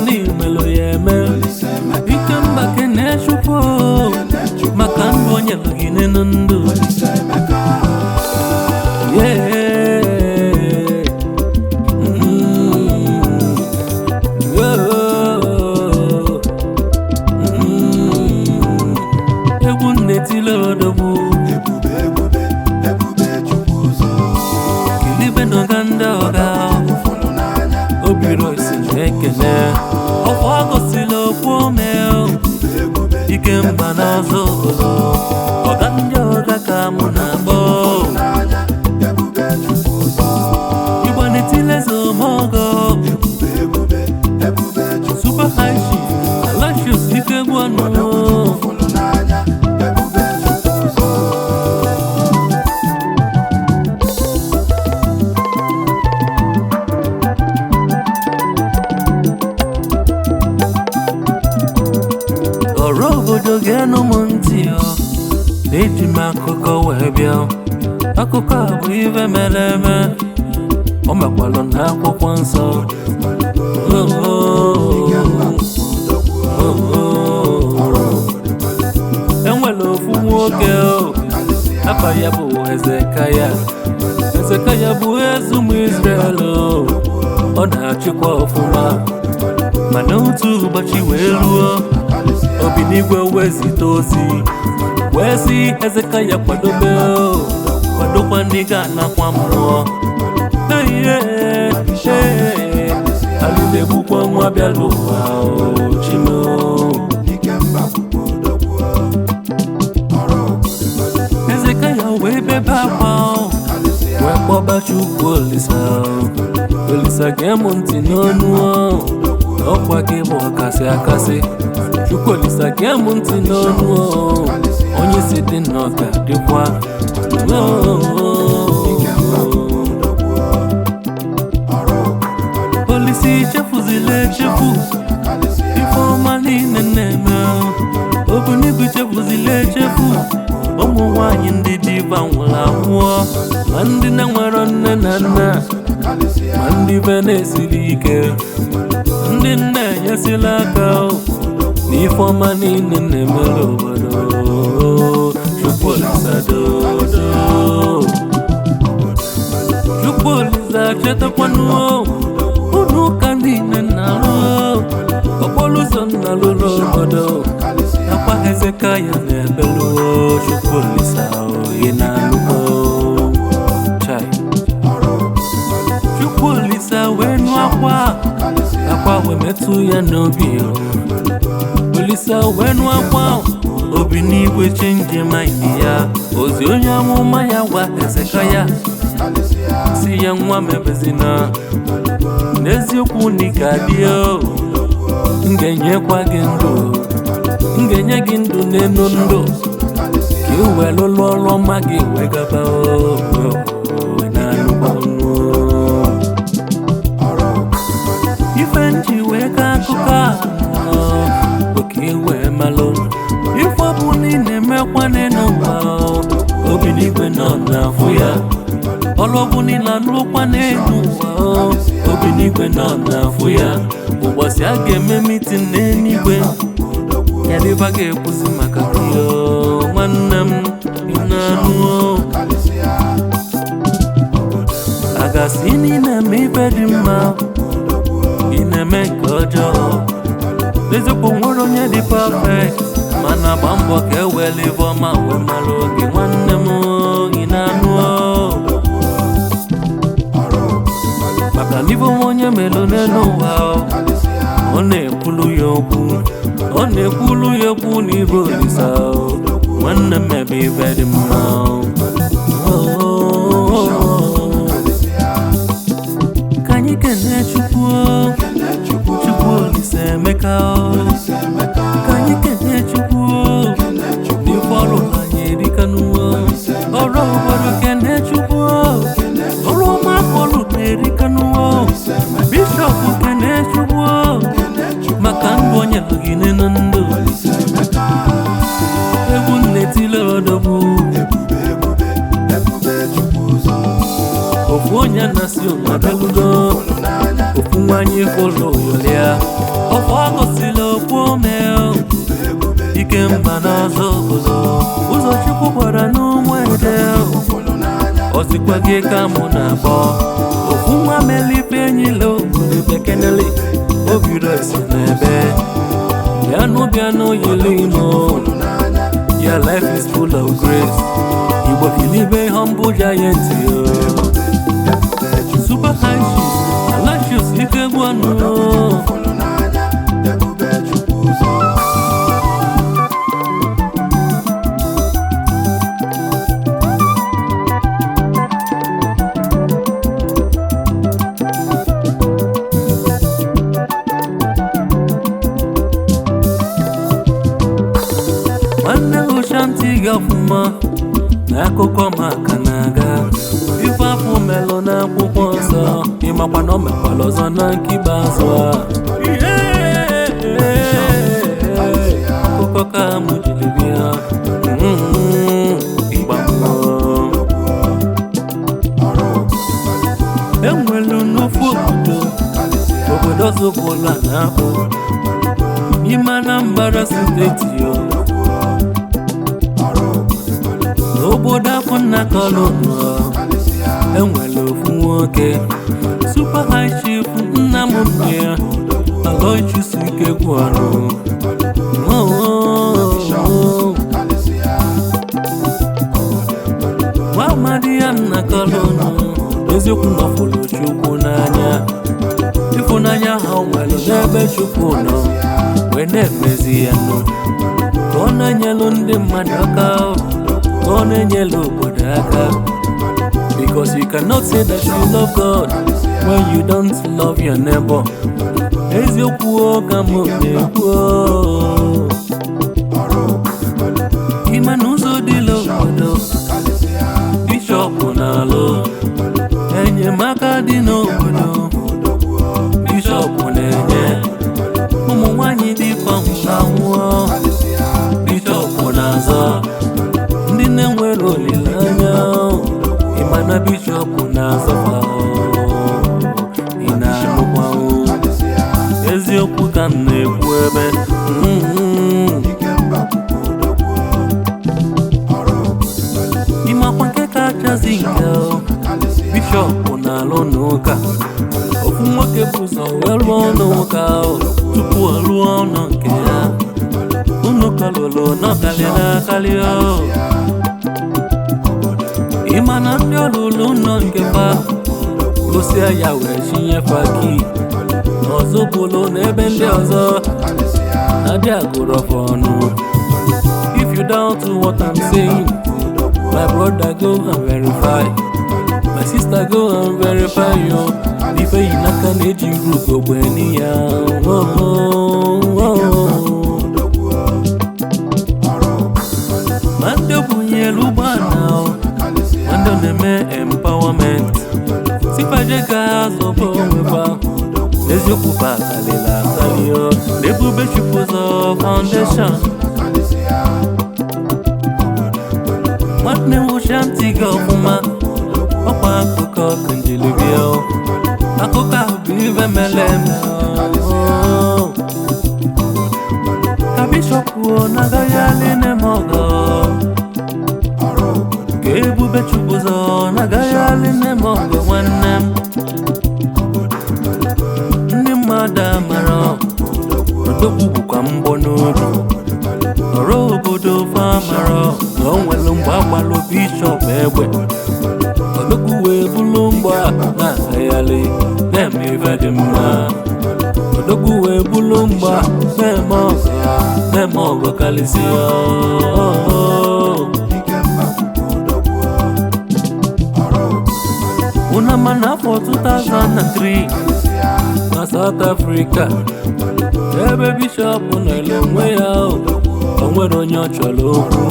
n'imelu ya eme. Ikemba kene Chukwu maka ndụ o nyelu gị n'elu ndụ. Yeah. Mm. Oh. Mm. Egwu nnetile odogwu. Ebube ebube ebube Chukwu ụzọ. Kilibe n'ọga ndị ọga. Fụlụ n'anya. Obi Royce na-ekene. Ọkwa gosila okwu ome. Ebube Ikemba n'ọzọ obodo. Ọga ndị ọga ka mụ na-akpọ. n'anya. Ebube Chukwu ụzọ. Igba na-etile zomogo. Ebube ebube ebube Chukwu Super High Chief Alasius Ikegwuonu. fụlụ n'anya. Ebube Chukwu ụzọ. Ọrụ obodo ga-enụ m ntị o, na-eji m akụkọ wee bịa. Akụkọ a bụ ife mere eme, o mekwalụ na akwụkwọ nsọ. Oh, oh, oh, oh. Enwere ofu nwoke o, afa ya bụ Hezekaya. Hezekaya bụ eze ụmụ Izrel o, ọ na-achịkwa ọfụma. Mana otu ụbọchị wee ruo, Obinigwe wee zite ozi wee sị Hezekaya kwadobe o, kwadokwa ndị ga-anakwa mmụọ. Eiye, ee, alili egbukwa nwa bịara ụwa o, chimo. Ikemba bụkwa odogwu. Ọrụ obodo Hezekaya wee bebe akwa o, wee kpọba Chukwu Olisa o. Olisa gee m ntị n'onu o, na ọkwa gị bụ ọkasị akasị. Chukwu Olisa gee m ntị n'onu o, onye si dị nnọọ ka dịkwa. Polisi chefuzila echefu ife ọma niile na-eme o. Obinigwe chefuzila echefu ụmụ nwanyị ndị diva nwụrụ anwụọ, ma ndị na-enwero nne na nna, ma ndị be na-esiri ike, ndị nna enyesila aka o, na ife ọma niile na-emere obodo. Chukwu Olisa dodo, Chukwu Olisa chetakwanụ unu ụka niile na-arụ okporo ụzọ nna lụrụ obodo. Akwa Hezekaya na-ebeluo. Chukwu Olisa oyi na-alụgo. Chai. Chukwu Olisa wee nụ akwa, akwa wee metụ ya n'obi o. Olisa wee nụ akwa, obi n'igwe chenji mind ya. Ozi onye amụma ya gwa Hezekaya si ya, nwa m ebezina, n'eziokwu na ị ga-adị o, m ga-enyekwa gị ndụ, m ga-enye gị ndụ n'elu ndụ, ka ị wee lụlụ ọrụ ọma gị wee gaba o, na-alụkwa ọnụ o. Ife nji wee ka akụkọ a bụ ka ị wee malụ ife ọ bụ na ị na-emekwa n'elu ụwa o, obi n'igwe nọ n'afọ ya. Ọrụ ọbụ niile alụkwa n'elu ụwa o, obi n'igwe nọ n'afọ ya. Ụbọchị a ga-eme mitin n'eluigwe, ya dịba ga-ekwuzi maka gị o, nwanne m ị na-anụ o. A ga-asị na ị na-eme ife dị mma, ị na-eme nke ọjọọ. N'eziokwu nwere onye dị perfect, mana gba mbọ ka e wee ife ọma wee mara oge nwanne m ị na-anụ o. Maka na ife onwe onye melụ n'elu ụwa o, ọ na-ekwulu ya okwu, ọ na-ekwulu ya okwu n'iru Olisa o. Nwanne m ebe ife dị mma o. Oh. Ka anyị kelee Chukwu o, Chukwu Olisa Emeka o. Ka anyị kelee Chukwu o, n'ife ọrụ anyị erika n'ụwa. Ọrụ obodo kelee Chukwu o, ọrụ ọma akọlụ na-erika n'ụwa. Bishọp kelee Chukwu o, maka ndụ o nyelụ gị n'elu ndụ. Egwu nnetile odogwu. Ebube ebube ebube Chukwu ụzọ. Ofu onye na-asị ụmụadalugo, ofu nwanyị fụlụ yolia. Ọfụ mba n'ọzọ obodo ụzọ Chukwu gwara n'ụmụ ede ọzikwa gị ka mụ na-akpọ ofu nwa melife enyila obodo bekenele obi resi n'ebe bịanụ bịanụ yili imo. Your life is full of grace. Igbo kilibe humble giant yo. Super high shoes, Alatius ike gwanụ. Nwanne Ushanti gị ọfụma na akụkọ maka na-aga ife afọ melụ n'akwụkwọ nsọ ịmakwa na o mekwala ọzọ na nke ikpeazụ a. Akụkọ ka mụ jiri bịa ịgba mmụọ. Enwelu n'ofu obodo obodo ọzọbụla na-akpọ n'ime Anambra steeti yo. N'obodo Akunna Colony enwere ofu nwoke Super High Chief Nnamdi ya Aloysius Ikegwuọnụ. Nwa amadi ya nna Colony eziokwu na ọ fụrụ Chukwu n'anya ịfụnanya ha nwere n'ebe Chukwu nọ wee na-emezi ya nụ ka ọ na-enyelu ndị mmadụ aka ka ọ na-enyelu obodo aka. Because you cannot say that you love God when you don't love your neighbor. Eziokwu o ka m na-ekwu o. Ịma na ụzọ dịla obodo bishọp na-alụ enyemaka dị n'obodo bishọp na-enye ụmụ nwanyị dị nwụọ bishọp na-azọ ndị na-enwere olileanya ịma na bishọp na-azọkwa ị na-anụkwa eziokwu ka m na-ekwu ebe. Ịmakwa nke kachasị nke bishọp na-alụ n'ụka ofu nwoke bụ ụzọ wee lụọ n'ụka tupu ọ lụọ ụlọ nke ya unu kalụlụ nọkalịla akarị. Ịma na ndị ọlụlụ ụlọ nke fa gosia ya wee chinyefa kii n'ọzọ bụlụ n'ebe ndị ọzọ adị agụrọfọ ọnụ. If you doubt what I'm saying, my brother, go and verify. My sister, go and verify yo. Ife yi n'aka na-eji ugogbe n'iya. Ma ndị obunyelu ụgbọala ma ndị na-eme empowerment sifaje ga-azọba onwe fa eziokwu fa kalịla akali o. Ebube Chukwu ụzọ foundation nwanne m Ushanti gị ọfụma ọkwa akụkọ ka njelibịa akụkọ ahụ bụ ibe mere eme o. Ka bishọp kwuo na agaghị alị na-eme ọgọ ka Ebube Chukwu ụzọ na agaghị alị na-eme ọgọ nwanne m ndị mmadụ amara odogwu bụkwa mgbọ n'obi ọrụ obodo famara na o nwere mgbe agbalụ bishọp egbe odogwu wee bulu mgba na-agagharị na-eme ife dị mma odogwu wee bulu mgba na-eme ọgọ na-eme ọgọ karịsịa. Una ma n'afọ 2003 na South Africa ebe bishọp nọrọ onwe ya o nwere onye ọ chọrọ okwu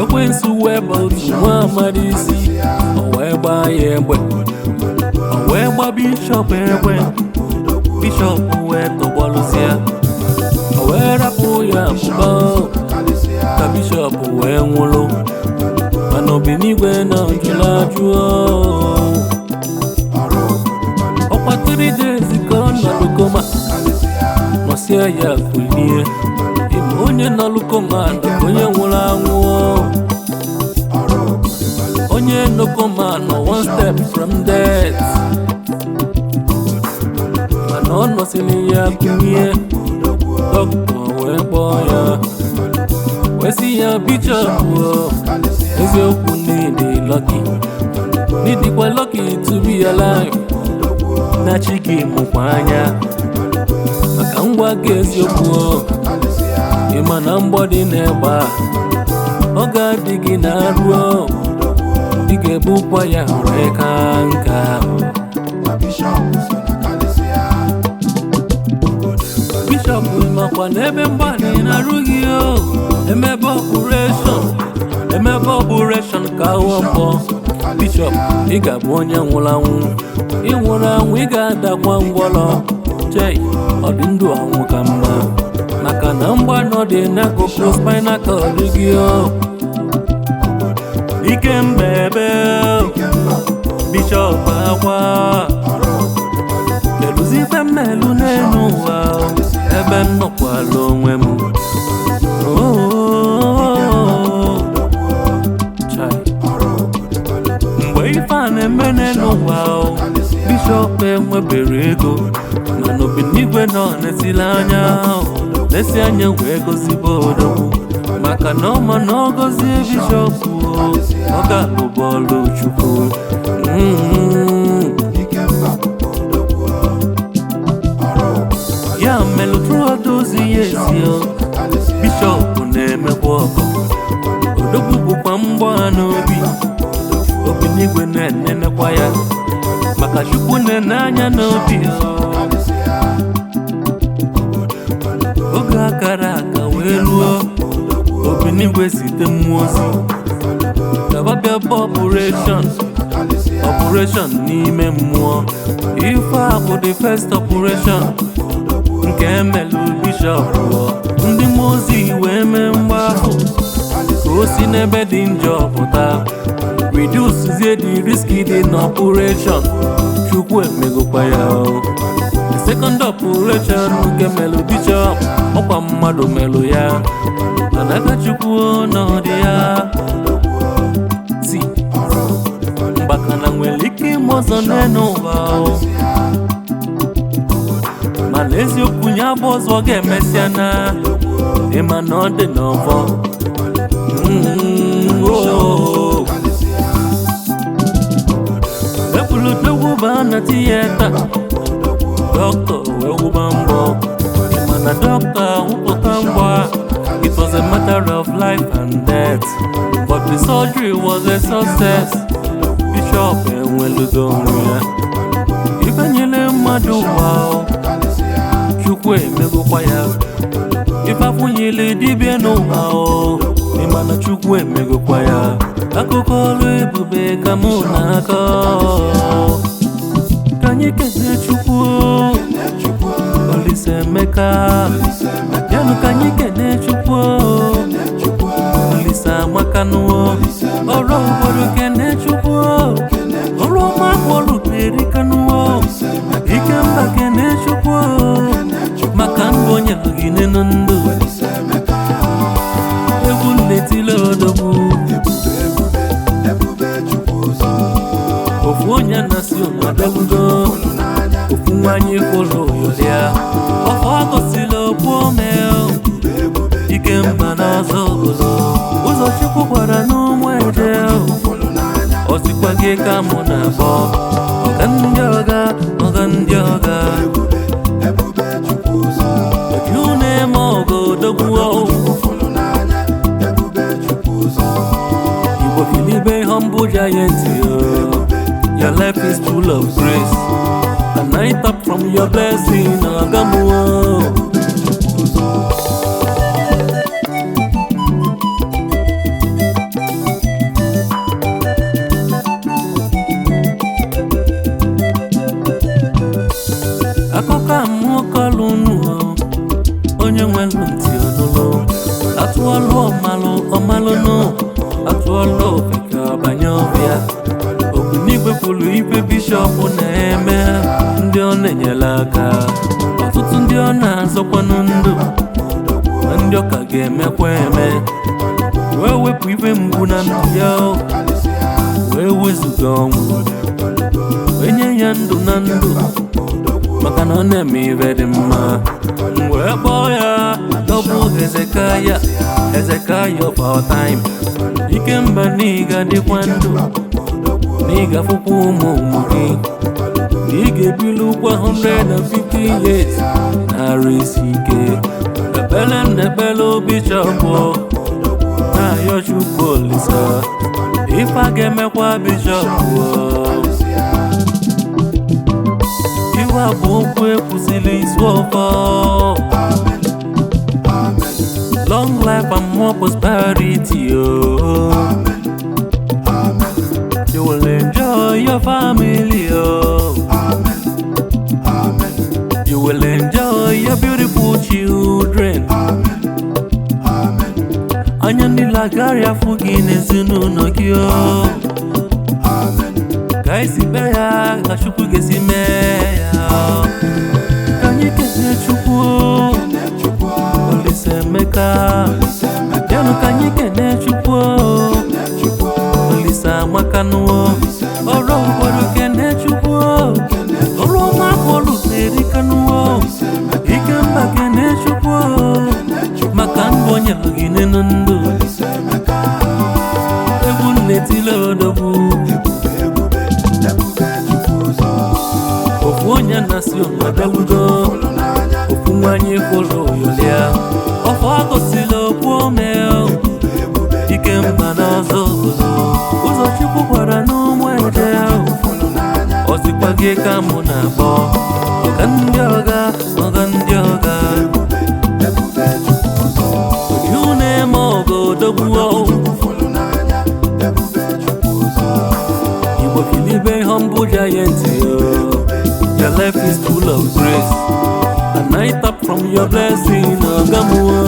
ekwensu wee ba otu nwa amadi isi o wee gbaa ya egbe o wee gba bishọp egbe bishọp wee tọgbọlụsịa o wee rapụ ya abụba ka bishọp wee nwụrụ mana obinigwe na jụrụ ajụọ ọkwa 3 days ka ọ nọdụ koma nọsịa ya kulie ịma Onye nọlụ koma ka onye nwụrụ anwụ. Onye nọ koma nọ one step from death. Mana ọ nọsịrị ya kụnye, dọkịta wee kpọọ ya, wee sị ya, "Bishọp, eziokwu n'ịdị lucky, n'ịdịkwa lucky to be alive, na chi gị mụkwa anya maka ngwa gị. Eziokwu, ị ma na mgbọ dị n'egbe a, ọ ga-adị gị na ruo ị ga-ebukwa ya wee ka nka." Bishọp so na kalịsịa. Bishọp, makwa n'ebe mgbalị na-arụ gị o, emebe operation, emebe operation ka awọ mbọ, Bishọp, ị ga-abụ onye nwụrụ anwụ. Ị nwụrụ anwụ, ị ga-adakwa ngwọrọ. Chei, ọ dị ndụ anwụ ka mma, maka na mgbanọ dị n'akụkụ spinal cord gị o. Ike mbebe Bishọp akwa kedụzi ife mmelu n'elu ụwa o, ebe m nọkwala onwe m. Oh, chai. Mgbe ife a na-eme n'elu ụwa o, Bishọp enwebere ego, mana obinigwe nọ na-esili anya o, na-esi anya wee gozibe odogwu, maka na ọ ma na ọ gọzie Bishọp o, ọ ga-alụbụ ọlụ Chukwu. Ikemba odogwu ọrụ obodo. Ya melụ throughout those years o, Bishọp na-emekwa ọgọ. Odogwu bụkwa mgbọ ha n'obi. Obinigwe na-enenekwa ya, maka Chukwu na-ene anya n'obi o. Oge akara aka wee ruo, Obinigwe zite mmụọ ozi gaba bịa bụ operation, operation n'ime mmụọ. Ife a bụ the first operation nke emelụ Bishọp. Ndị mmụọ ozi wee mee mgbapụ ka o si n'ebe dị njọ pụta, reducezie the risk dị n'operation. Chukwu emegokwa ya o. The second operation nke melụ Bishọp, ọkwa mmadụ melụ ya, mana aka Chukwu n'ọdị ya si mgbakana nwere ike ịma ọzọ n'elu ụwa o. Mana eziokwu ya bụ ọzọ ga-emesịa na ịma na ọ dị n'ọfọ. Oh. Ekwuludogwu baa na theatre, dọkịta wee wụba mbọ, mana dọkịta wụpụta mgbọ. It was a matter of life and death, but the surgery was a success. Bishọp enwelugo onwe ya. Ife nyere mmadụ ụwa o, Chukwu emegokwa ya. Ife afụnyere dibịa n'ụwa o, ịma na Chukwu emegokwa ya. Akụkọ ọrụ ebube ka mụ na-akọ. Ka anyị kelee Chukwu, Olise Emeka. Bịanụ ka anyị kelee Chukwu, Olise Amakanụo. Ọrụ obodo, kene Chukwu. Ọrụ ọma bọọlụ na-erikanụo. Ikemba, kene Chukwu maka ndụ onye gị n'elu ndụ. Egwu nnetile odogwu. Ebube Chukwu ụzọ. Ofu onye na-asị unu abịalugo. Ofu nwanyị kwụrụ ya ọfọ gosila okwu ome. Ikemba n'ọzọ obodo ụzọ Chukwu gwara n'ụmụ eje ọ sịkwa gị ka mụ na-akpọ ọga ndị ọga, ọga ndị ọga. Ebube Chukwu ụzọ. Oju na-eme ọgụ odogwu. Fụlụ n'anya, ebube Chukwu ụzọ. Igbo kilibe humble giant yo. Your life is full of grace and I tap from your blessing, ọgamuo. Ebube Chukwu ụzọ. Akụkọ amụkọlụ unu o, onye nwelu ntị ọnụlụ. Atụọlụ ọmalụ ọmalụnụ, atụọlụ ofeke ọbanye ọbịa. Ogbunigwe kwuru ife Bishọp na-eme, ndị ọ na-enyere aka, ọtụtụ ndị ọ na-azọkwanụ ndụ. Ma ndị Ndị ọka ga-emekwa eme, wee wepụ ife mgbu na ndụ ya, wee wezụga ọnwụ, wee nye ya ndụ na ndụ, maka na ọ na-eme ife dị mma. M wee kpọọ ya Double Hezekiah, Hezekiah of our time. Ikemba na ị ga-adịkwa ndụ, na ị ga-afụkwa ụmụ ụmụ gị, na ị ga-ebilukwa 150 years na-arụ isi ike. Ekpele m na-ekpele bishọp na-ayọ Chukwu Olisa, ife a ga-emekwa bishọp. Iwe a bụ okwu ekwusịrị izu ọfọ. Long life and more prosperity, oh. You will enjoy your family, oh. You will enjoy your beautiful children. Anya niile agaghị afụ gị n'ezinụlọ gị, oh. Ka esi kpee ya ka Chukwu ga-esi mee ya. Ka anyị kelee Chukwu, Olise Emeka. Bịanụ ka anyị kelee Chukwu, Olise Amakanụo. Ọrụ ụfọdụ kelee Chukwu, ọrụ ọma bọọlụ na-erikanụo. Ikemba kelee Chukwu maka ndụ o nyere gị n'elu ndụ. Egwu nnetile odogwu. Ofu onye na-asị ọbịalugo, ofu nwanyị kwụrụ yolia ọfọ agosila okwu ome. Ikemba n'ọzọ obodo ụzọ Chukwu gwara n'ụmụ ede, ọzikwa gị ka mụ na-akpọ ọga ndị ọga, ọga ndị ọga. You na-eme ọgọ odogwu. Igbo kilibe humble giant, yo. Your life is full of grace, and I tap from your blessing. Ọgamuo.